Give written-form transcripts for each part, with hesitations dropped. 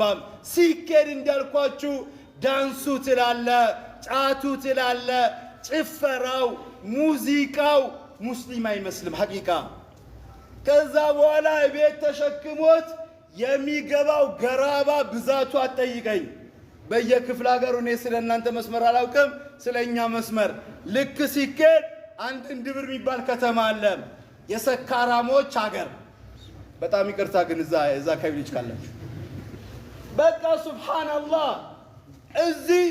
አይገባም። ሲኬድ እንዳልኳችሁ ዳንሱ ትላለ፣ ጫቱ ትላለ፣ ጭፈራው፣ ሙዚቃው ሙስሊም አይመስልም ሐቂቃ። ከዛ በኋላ ቤት ተሸክሞት የሚገባው ገራባ ብዛቱ አትጠይቀኝ። በየክፍለ ሀገሩ እኔ ስለ እናንተ መስመር አላውቅም፣ ስለ እኛ መስመር ልክ ሲኬድ አንድ እንድብር የሚባል ከተማ አለ፣ የሰካራሞች ሀገር። በጣም ይቅርታ ግን እዛ አካባቢ ልጅ ካላችሁ በቃ ሱብሓነላህ። እዚህ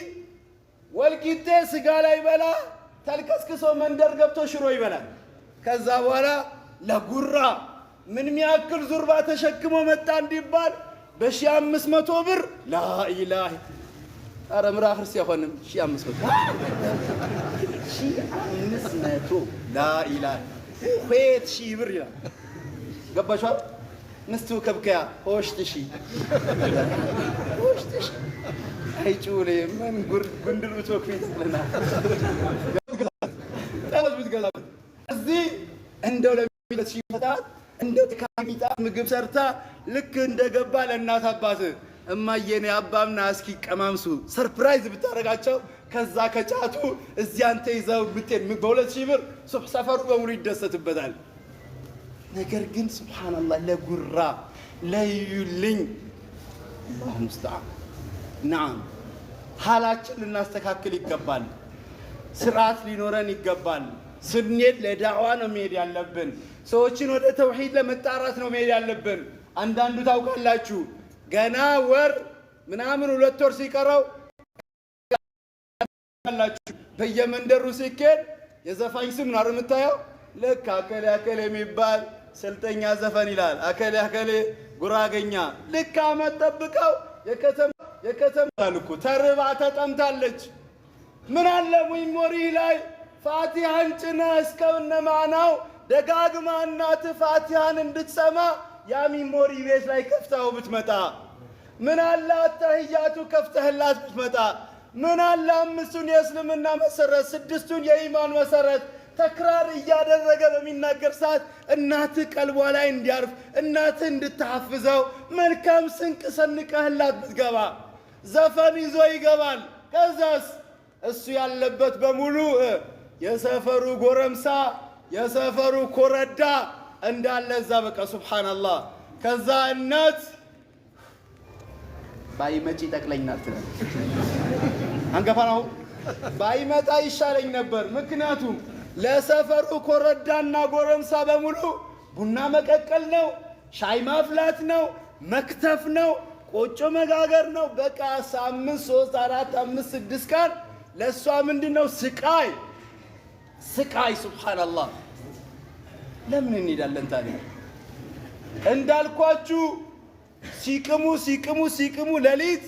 ወልቂጤ ስጋ ላይ በላ ተልከስክሶ መንደር ገብቶ ሽሮ ይበላል። ከዛ በኋላ ለጉራ ምን ያክል ዙርባ ተሸክሞ መጣ እንዲባል በ1500 ብር፣ ላኢላህ፣ ኧረ ምራኽርስ አይሆንም። 1500፣ 1500፣ ላኢላህ፣ 2000 ብር ይላል። ገባችኋል? ምስቱ ከብከያ ሆሽት ሺ ሆሽት ሺ አይጩሌ ምን ጉንድል ብትወክፊት ለና እዚህ እንደው ለሚለት ሺህ ፈታት እንደው ካሚጣ ምግብ ሰርታ ልክ እንደገባ ለእናት አባት እማዬ እኔ አባምና እስኪ ቀማምሱ surprise ብታደርጋቸው፣ ከዛ ከጫቱ እዚህ አንተ ይዘው ብትሄድ በ2000 ብር ሰፈሩ በሙሉ ይደሰትበታል። ነገር ግን ሱብሓነላህ ለጉራ ለዩልኝ፣ አላሁ ሙስተዓን። ነዓም፣ ሀላችን ልናስተካክል ይገባል። ስርዓት ሊኖረን ይገባል። ስንሄድ ለዳዕዋ ነው መሄድ ያለብን። ሰዎችን ወደ ተውሂድ ለመጣራት ነው መሄድ ያለብን። አንዳንዱ ታውቃላችሁ ገና ወር ምናምን 2 ወር ሲቀረው በየመንደሩ ሲኬድ የዘፋኝ ስም ነው የምታየው። ልክ አከሌ አከሌ የሚባል ስልጠኛ ዘፈን ይላል። አከሌ አከሌ ጉራገኛ። ልክ አመት ጠብቀው የከተማ የከተማ እኮ ተርባ ተጠምታለች። ምን አለ memory ላይ ፋቲሃን ጭነህ እስከነ ማዕናው ደጋግማ እናት ፋቲሃን እንድትሰማ ያ memory ቤት ላይ ከፍታው ብትመጣ፣ ምን አለ አተህያቱ ከፍተህላት ብትመጣ፣ ምን አለ አምስቱን የእስልምና መሰረት ስድስቱን የኢማን መሰረት ተክራር እያደረገ በሚናገር ሰዓት እናትህ ቀልቧ ላይ እንዲያርፍ፣ እናትህ እንድታሐፍዘው መልካም ስንቅ ሰንቀህላት ብትገባ። ዘፈን ይዞ ይገባል። ከዛስ እሱ ያለበት በሙሉ የሰፈሩ ጎረምሳ፣ የሰፈሩ ኮረዳ እንዳለ እዛ በቃ ሱብሓነላህ። ከዛ እናት ባይመጪ ይጠቅለኛል ትላለች። አንገፋ ነው፣ ባይመጣ ይሻለኝ ነበር። ምክንያቱም ለሰፈሩ ኮረዳና ጎረምሳ በሙሉ ቡና መቀቀል ነው፣ ሻይ ማፍላት ነው፣ መክተፍ ነው፣ ቆጮ መጋገር ነው። በቃ ሳምንት 3፣ 4፣ 5፣ 6 ቀን ለእሷ ምንድን ነው? ስቃይ ስቃይ። ሱብሓነላህ። ለምን እንሄዳለን ታዲያ? እንዳልኳችሁ ሲቅሙ ሲቅሙ ሲቅሙ ሌሊት